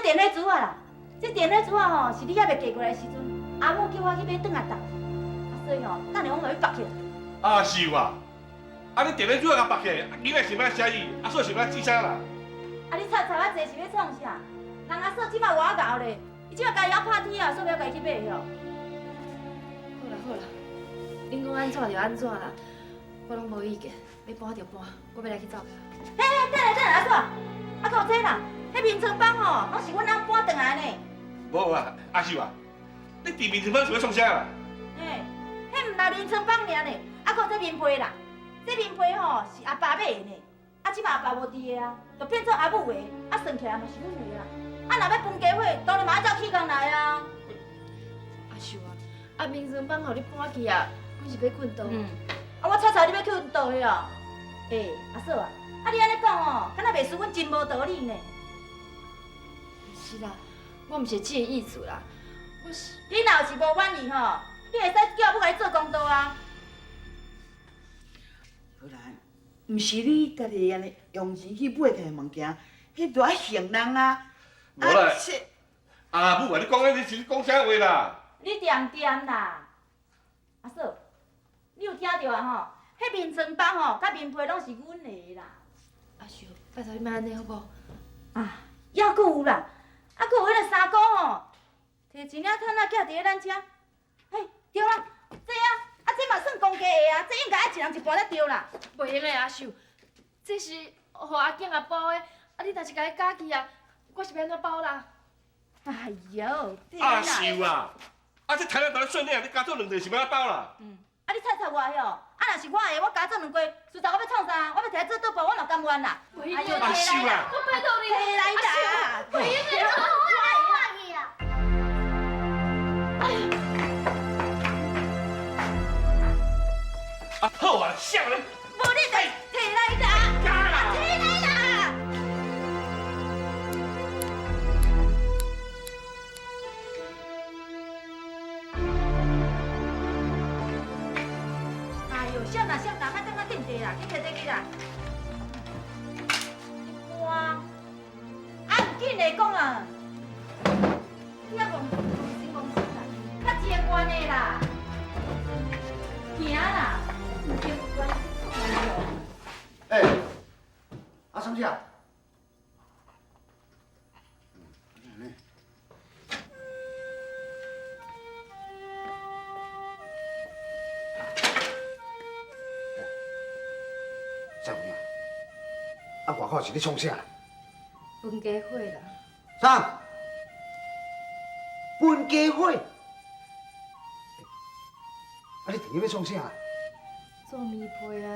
電火珠仔啦，這電火珠仔吼是你猶未嫁過來的時陣，阿母叫我去買轉來送。啊，所以吼，等下我嘛欲縛起來。阿秀啊，啊你電火珠仔共縛起來，囡仔是欲按怎寫字，阿嫂是欲按怎煮啥啦？啊，你吵吵啊濟是欲創啥？人阿嫂這擺偌𠢕咧，伊這擺家己曉拍鐵啊，所以欲家己去買吼。好啦好啦，恁講按怎就按怎啦，我攏無意見，欲搬就搬，我欲來去灶。嘿嘿，等下等下，阿嫂，啊，閣有這啦，彼眠床枋吼，攏是阮翁搬轉來呢。無啊，阿秀啊，你佇眠床枋是欲創啥啦？嘿，彼毋但眠床枋爾呢，啊，閣有這棉被啦，這棉被吼是阿爸買的呢，啊，這擺阿爸無佇的啊，就變做阿母的，啊，算起來嘛是阮的啦。啊，若欲分家伙，當然嘛愛照起工來啊。阿秀啊，啊眠床枋予你搬去啊，阮是欲睏佗？嗯。啊，我吵吵你欲睏佗的哦。欸，阿嫂啊，啊你按呢講吼，敢若袂輸阮真無道理呢。是啦，我毋是這个意思啦，我是。你若是無滿意吼，你會使叫阿母共你做公道啊。好啦，毋是你家己按呢用錢去買起的物件，彼就愛還人啊。無啦，阿母啊，你講的你是講啥話啦？你恬恬啦，阿嫂，你有聽著啊吼？彼眠床枋吼，佮棉被攏是阮的啦。阿秀，拜託你莫按呢好無？啊，猶閣有啦，啊，閣有彼个衫褲吼，提一領毯仔寄佇咧咱遮。嘿，對啦，這啊，啊這嘛算公家的啊，這應該愛一人一半才對啦。袂用的，阿秀，這是予阿囝仔包的，啊你若是共伊咬去啊，我是欲按怎包啦？哎喲，阿秀啊，啊這毯仔都咧算你，你加做兩塊是欲按怎包啦？嗯，啊你吵吵我哟，啊若是我的，我加做兩塊，實在我欲創啥？我欲提來做桌布，我嘛甘願啦。哎喲，阿秀啦，我拜託你，提來啦，袂用的啦。啊好啊，啥人？無你就提來啦，加啦，提來啦！哎喲，閃啦閃啦，莫等我點茶啦，去提茶去啦。一般，啊毋緊的講啊，你猶戇心戇心啦，較情願的啦，行啦，毋情願。欸，阿什麼啊？嗯，三姑娘，啊，外口是咧創啥啦？分家伙啦。啥？分家伙？啊，你佇咧欲創啥啦？做棉被啊。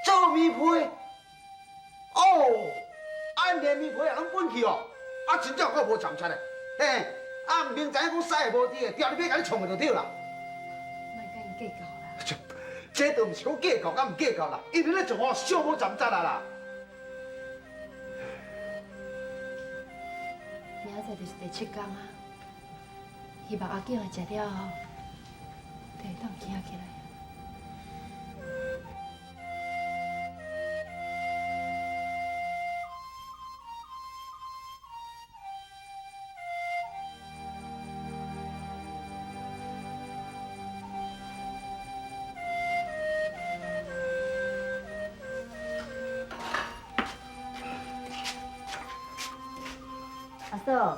做棉被？哦，啊，連棉被也攏分去哦，啊，真正有夠無摻漆的，嘿，啊，毋明知影講屎會無佇的，牢入去共你創的就對啦。莫佮𪜶計較啦。這倒毋是講計較佮毋計較啦，因為咧做吼小無摻漆啊啦。明仔載就是第七工啊，希望阿囝會食了後，就會當行起來。阿嫂，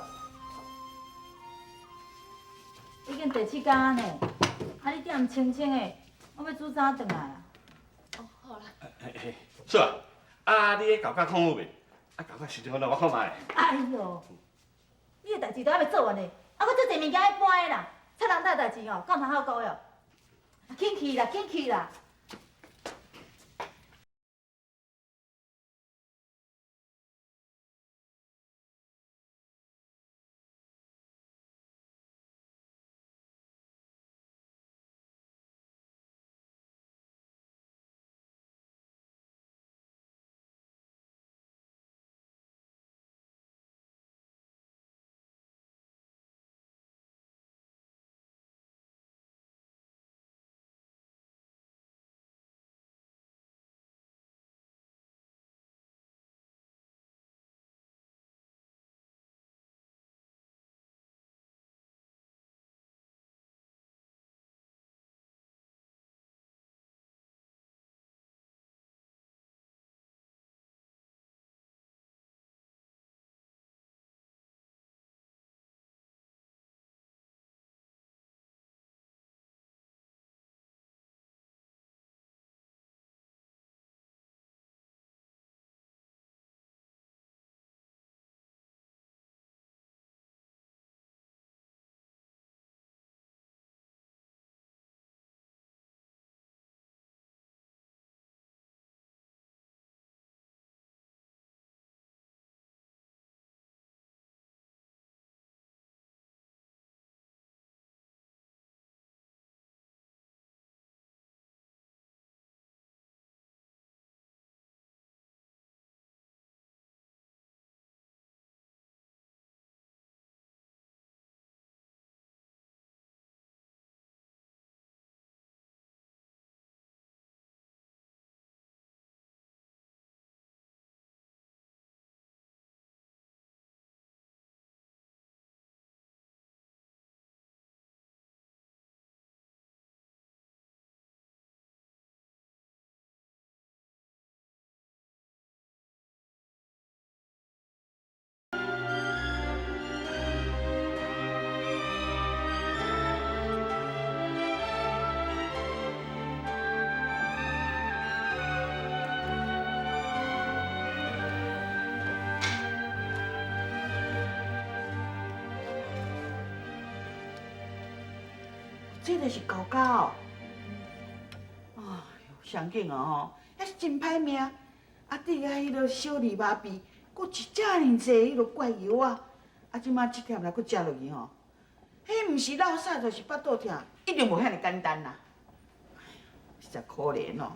已經第七工啊呢，啊你踮清清的，我欲煮早頓來啦。哦，好啦。嫂啊，啊你彼厚甲炕好未？啊厚甲時陣我看覓。哎喲，你的代誌都猶未做完呢，啊，閣足濟物件欲搬的啦，出人大代誌吼，敢通好顧喲？緊去啦，緊去啦！這个是厚膠哦。哎喲，上緊哦吼，遐是真歹命。啊，佇遐彼个小泥巴边，閣一遮爾濟彼个怪藥仔，啊，這馬這忝來閣食落去吼，彼毋是落屎就是腹肚疼，一定無遐爾簡單啦。實在可憐哦。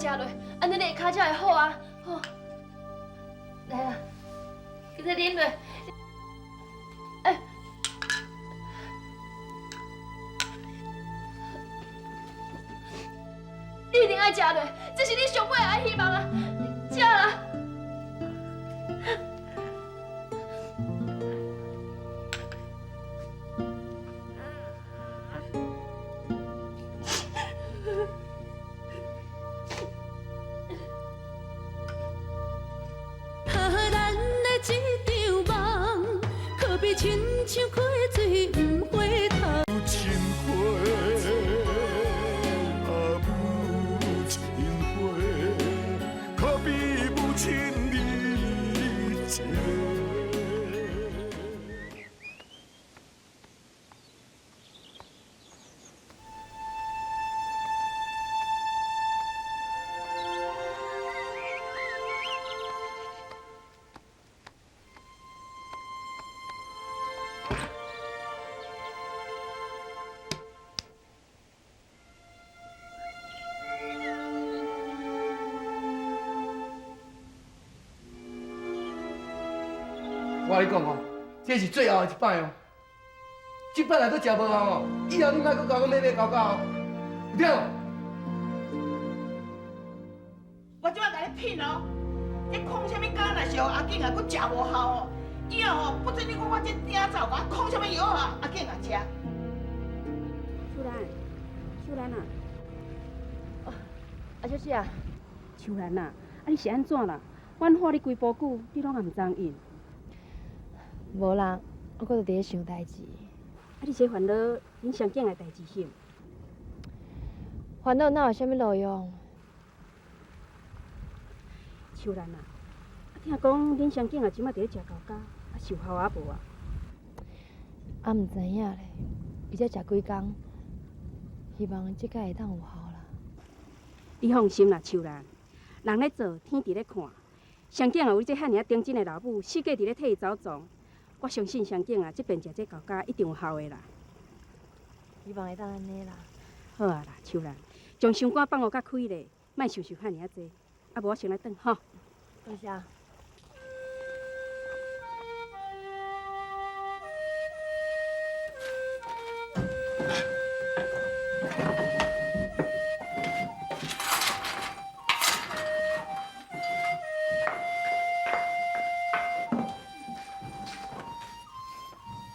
食落，按呢你的跤才會好啊！好，來啦，去再啉落。哎，你一定愛食落，這是你上尾的希望啊！食啦。親像溪水毋回頭。母親花，啊母親花，可比母親你一个。我跟你讲哦，這是最後的一擺哦。這擺若閣食無效哦，以後你莫閣共我買買厚膠哦，有聽無？我這擺共你品哦，這空啥物膠若是予阿景啊閣食無效哦，以後哦不准你講我這鼎灶共我空啥物藥啊，阿景啊食。秀蘭，秀蘭啊，哦，阿小姐啊，秀蘭啊，啊你是按怎啦？阮喊你規晡久，你攏也毋答應。無啦，我閣佇咧想代誌。啊，你這煩惱恁雙囝的代誌是毋？煩惱哪有啥物路用？秋蘭啊，啊聽講恁雙囝啊，這馬佇咧食厚膠，啊有效啊無啊？啊，毋知影咧，伊才食幾工，希望這擺會當有效啦。你放心啦，秋蘭，人咧做，天佇咧看。雙囝啊，有你這遐爾仔忠貞的老母，四界佇咧替伊走傱。我相信雙囝啊，這遍食這厚膠一定有效的啦。希望會當按呢啦。好啊啦，秋蘭，將心肝放予較開咧，莫想想遐爾仔濟。啊，無我先來轉吼。多謝。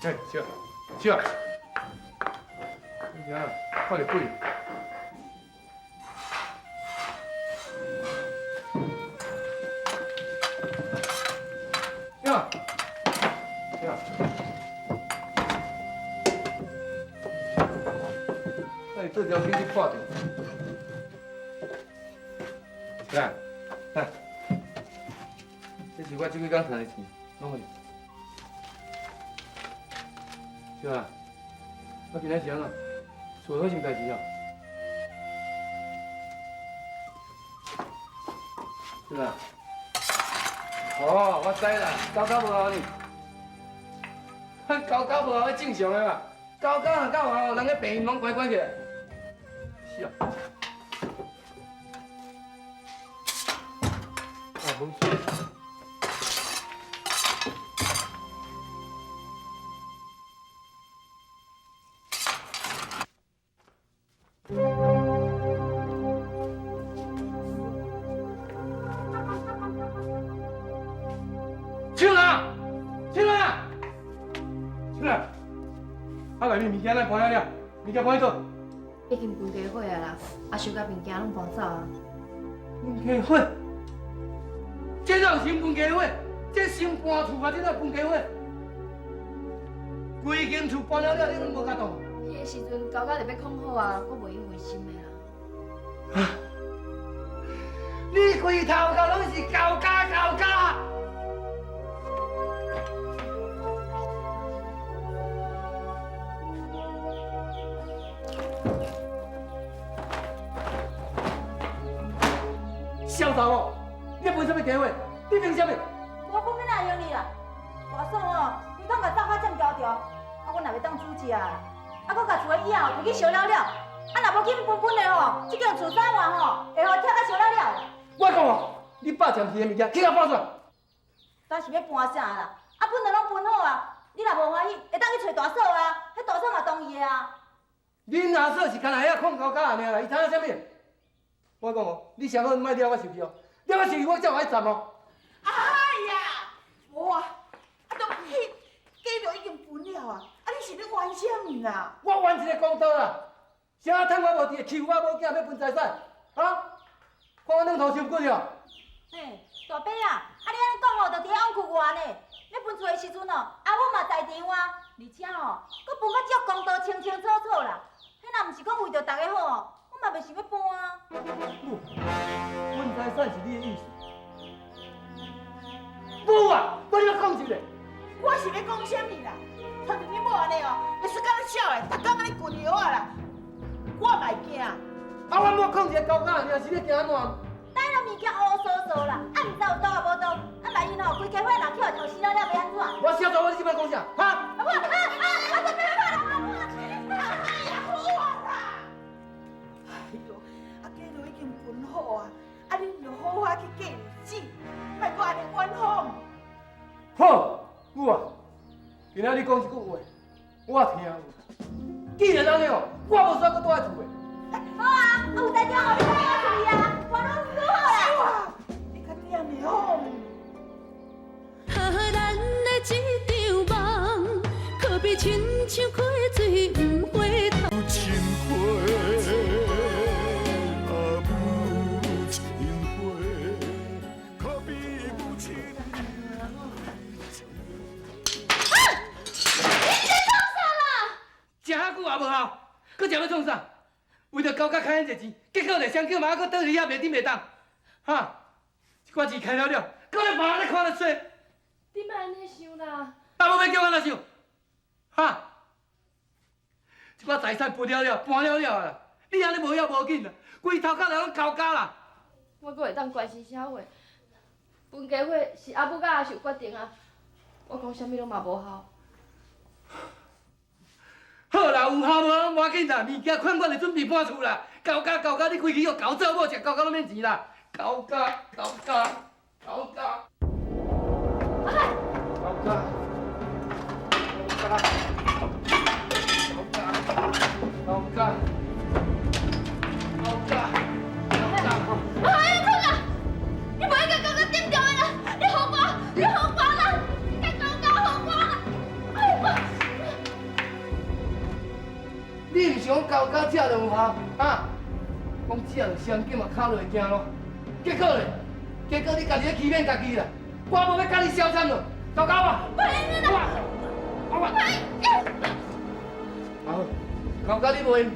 哎，小小，你啥？看著鬼？呀，呀，那你这条筋去破掉。来，来，這是我這幾工賺的錢，攏予你。對啊，我今仔是按怎？厝内发生代志啊？是啦。哦，我知啦，交交无效呢。交交无效，正常的嘛。交交若够效，人个病院拢关关起来。是啊。啊，无错。秋兰，秋兰，秋兰，啊，内面物件咱搬了了，物件搬去佗？已经分家伙啊啦，阿秀佮物件拢搬走啊。分家伙？这哪有先分家伙？这先搬厝啊，这哪分家伙？规间厝搬了了，你拢无甲动？彼个时阵，交交就欲控好啊，我袂用分心的啦。啊！你规头壳拢是交加交加。小查某，你分啥物家伙？你凭啥物？我分欲哪会用你啦？大嫂哦，规工共灶跤占条条，啊，阮也袂当煮食啊，啊，阁共厝的椅仔摕去烧了了，啊，若无紧分分的吼，这间厝三换吼，会予拆甲烧了了。我讲哦，你百占去的物件，去共搬出来。咱是欲搬啥啦？啊，分就拢分好啊，你若无欢喜，会当去揣大嫂啊，彼大嫂嘛同意的啊。恁阿嫂是干焦遐控高价尔啦，伊知影啥物？我讲哦，你啥个莫惹我生气哦，惹我生气我才有爱站哦。哎呀，无啊，啊都彼家就已经分了啊，啊你是咧冤啥物啦？我冤一个公道啦，啥趁我无伫，欺负我某囝欲分财产，啊？看我两头收骨了。嘿，大伯啊，啊你按呢讲哦，就伫咧枉屈我呢。欲分厝的时阵哦，阿母嘛在场啊，而且吼，阁分甲足公道，清清楚楚啦。彼若毋是讲为著大家好哦，我嘛袂想欲搬啊。母，分财产是你的意思？母啊，我咧讲一个。我是咧讲啥物啦？听著你某按呢哦，会使敢若痟的，逐工按呢滚药仔啦。我嘛会惊。啊，阮某讲一个高价，尔是咧惊按怎？等彼物件乌酥酥啦，啊，毋知有毒抑无毒，啊，万一吼规家伙人去予烫死了了，欲按怎？我小查某，你这摆讲啥？哈？阿母，啊啊，我准备好啦，阿母。哎呀，好啊啦！哎哟，啊，家都已经分好啊，啊，恁就好好去过日子，莫阁按呢冤枉。好，母啊，今仔你讲这句话，我听有。既然按呢哦，我无需要阁蹛伫厝的。好啊，啊有才调哦，你莫我厝里啊，我拢拄好啦。你较点的好。啊，咱的这场梦，可比亲像溪水毋回头。亲花，啊母亲花，可比母亲。你这创啥啦？食遐久也无效，阁食欲创啥？为著交甲开遐济钱，结果咧，双脚嘛还阁倒伫遐袂振袂动，哈！这寡钱开了了，阁咧别人咧看咧衰。你莫按呢想啦。啊，无欲叫我按怎想？哈！这寡财产分了了，搬了了啦，你按呢无要无紧啦，规头壳拢交加啦。我阁会当关心啥话？分家伙是阿母佮阿秀决定啊，我讲啥物拢嘛无效。好啦，有效无拢无要紧啦，物件款款就准备搬厝啦。交加交加，你规气予猴做某食，交加拢免钱啦。交加交加交加。阿交加交加交加交加交加。阿你创啥？你袂应该交甲点著的啦！你予我，你予我啦！你交加予我啦！哎我。你毋是讲交加食就有效，哈？讲食就双脚嘛跤落会行路，结果咧，结果你家己咧欺骗家己啦！我无欲佮你消惨咯，交加我。我，我。好，交加你袂，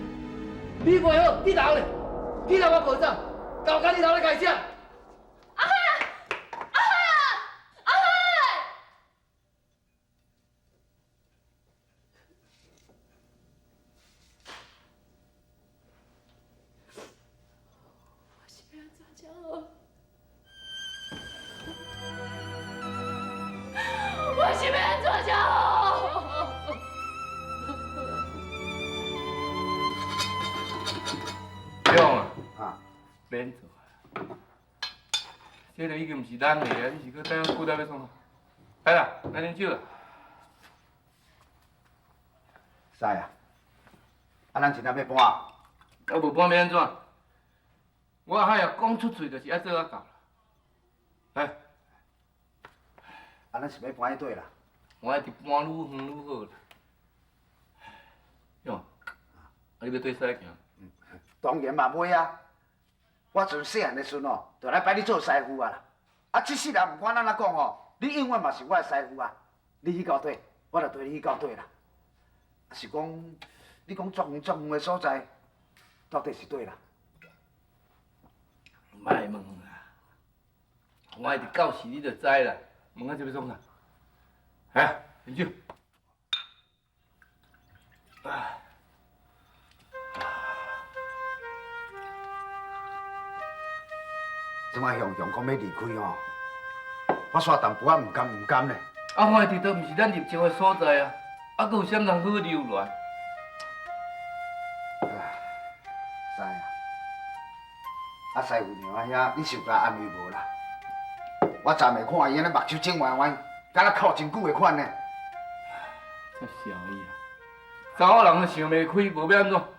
你袂好，你留咧，你留我无走，交加你留咧家己食。阿海啊，阿海啊，阿海！勇啊，啊，免做啊，這个已經毋是咱的啊，你是閣等久到欲創啥？來啦，來啉酒啦。師啊，啊，咱真正欲搬？啊，無搬欲按怎？我阿海啊，講出喙就是愛做啊到啦。來，啊，咱是欲搬去佗啦？我愛佇搬愈遠愈好啦。勇，啊，你欲綴師行？當然嘛袂啊！我從細漢的時陣哦，就來拜你做師傅啊啦。啊，這世人毋管按怎講哦，你永遠嘛是我的師傅啊。你去到佗，我就綴你去到佗啦。啊，是講你講足遠足遠的所在，到底是佗啦？莫問啦，我會佇到時你就知啦。問啊，這欲創啥？來，飲酒。啊。這擺雄雄講欲離開吼，我煞淡薄仔毋甘毋甘咧。啊，我佇佗毋是咱入籍的所在啊，啊，閣有啥物通好留戀？師啊，啊師父娘遐，你受共安慰無啦？我昨暝看伊按呢目睭睜彎彎，敢若哭真久的款呢。才笑伊啊！查某人都想袂開，無欲按怎？